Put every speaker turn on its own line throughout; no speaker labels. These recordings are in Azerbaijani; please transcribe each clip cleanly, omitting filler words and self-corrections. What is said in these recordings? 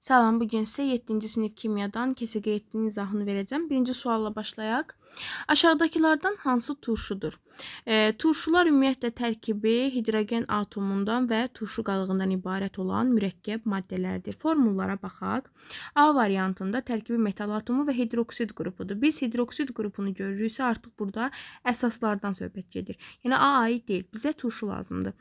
Salam, bu gün sizə 7-ci sinif kimyadan KSQ 7-nin izahını verəcəm. Birinci sualla başlayaq. Aşağıdakılardan hansı turşudur? Turşular ümumiyyətlə tərkibi hidrogen atomundan və turşu qalığından ibarət olan mürəkkəb maddələrdir. Formullara baxaq. A variantında tərkibi metal atomu və hidroksid qrupudur. Biz hidroksid qrupunu görürüksə, artıq burada əsaslardan söhbət gedir. Yəni A aid deyil, bizə turşu lazımdır.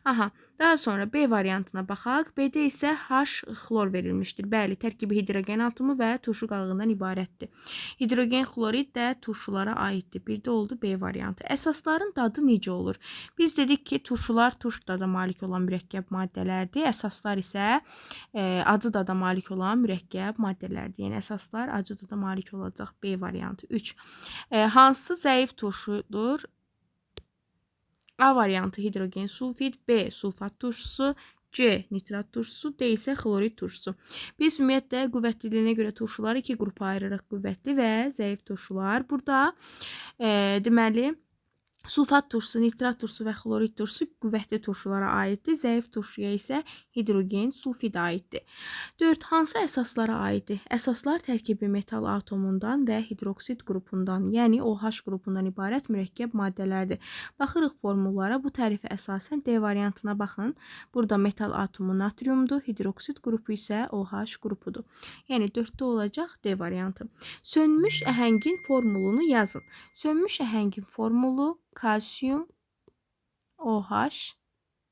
Aha, daha sonra B variantına baxaq. B-də isə H xlor verilmişdir. Bəli, tərkibi hidrogen atomu və turşu qalığından ibarətdir. Hidrogen xlorid də turşulara aiddir. Bir də oldu B variantı. Əsasların dadı necə olur? Biz dedik ki, turşular turş dada malik olan mürəkkəb maddələrdir. Əsaslar isə acı dada malik olan mürəkkəb maddələrdir. Yəni əsaslar acı dada malik olacaq. B variantı. 3. Hansı zəif turşudur? A variantı hidrogen sulfid, B sulfat turşusu, C nitrat turşusu, D isə xlorid turşusu. Biz ümumiyyətlə qüvvətliliyinə görə turşuları iki qrupa ayırırıq: qüvvətli və zəif turşular. Burada deməli sulfat turşusu, nitrat turşusu və xlorid turşusu qüvvətli turşulara aiddir. Zəif turşuya isə hidrogen sulfid aiddir. 4. Hansı əsaslara aiddir? Əsaslar tərkibi metal atomundan və hidroksid qrupundan, yəni OH qrupundan ibarət mürəkkəb maddələrdir. Baxırıq formullara. Bu tərifə əsasən D variantına baxın. Burada metal atomu natriumdur, hidroksid qrupu isə OH qrupudur. Yəni 4-də olacaq D variantı. Sönmüş əhəngin formulunu yazın. Sönmüş əhəngin formulu kalsium OH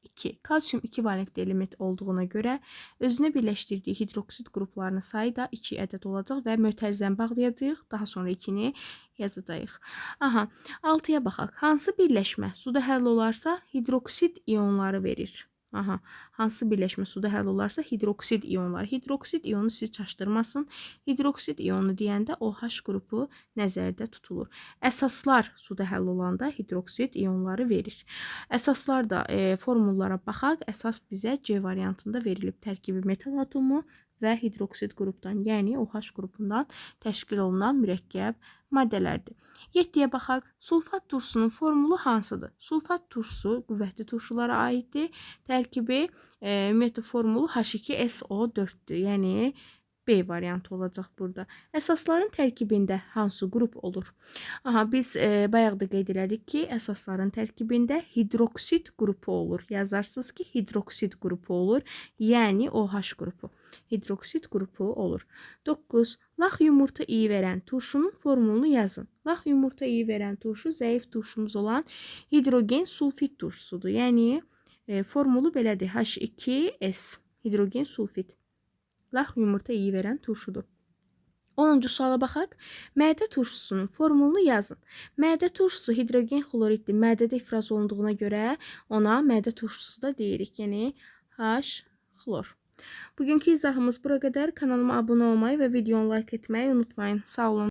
2. Kalsium 2 valentli element olduğuna görə özünə birləşdirdiyi hidroksid qruplarının sayı da 2 ədəd olacaq və mötərizəni bağlayacağıq. Daha sonra 2-ni yazacağıq. Aha, 6-ya baxaq. Hansı birləşmə suda həll olarsa hidroksid ionları verir? Aha, hansı birləşmə suda həll olarsa hidroksid ionları. Hidroksid ionu sizi çaşdırmasın. Hidroksid ionu deyəndə OH qrupu nəzərdə tutulur. Əsaslar suda həll olanda hidroksid ionları verir. Əsaslar da formullara baxaq. Əsas bizə C variantında verilib. Tərkibi metal atomu və hidroksid qrupdan, yəni OH qrupundan təşkil olunan mürəkkəb maddələrdir. 7-yə baxaq. Sulfat turşusunun formulu hansıdır? Sulfat turşusu qüvvətli turşulara aiddir. Tərkibi ümumiyyətlə formulu H2SO4-dür. Yəni B variantı olacaq burada. Əsasların tərkibində hansı qrup olur? Aha, biz bayaq da qeyd elədik ki, əsasların tərkibində hidroksid qrupu olur. Yazarsınız ki, hidroksid qrupu olur. Yəni OH qrupu. Hidroksid qrupu olur. 9. Lax yumurta iyi verən turşunun formulunu yazın. Lax yumurta iyi verən turşu zəif turşumuz olan hidrogen sulfid turşusudur. Yəni formulu belədir. H2S hidrogen sulfid. Lax yumurta iyi verən turşudur. 10-cu suala baxaq. Mədə turşusunun formulunu yazın. Mədə turşusu hidrogen xloriddir. Mədədə ifraz olunduğuna görə ona mədə turşusu da deyirik. Yəni H xlor. Bugünkü izahımız bura qədər. Kanalıma abunə olmayı və videonu like etməyi unutmayın. Sağ olun.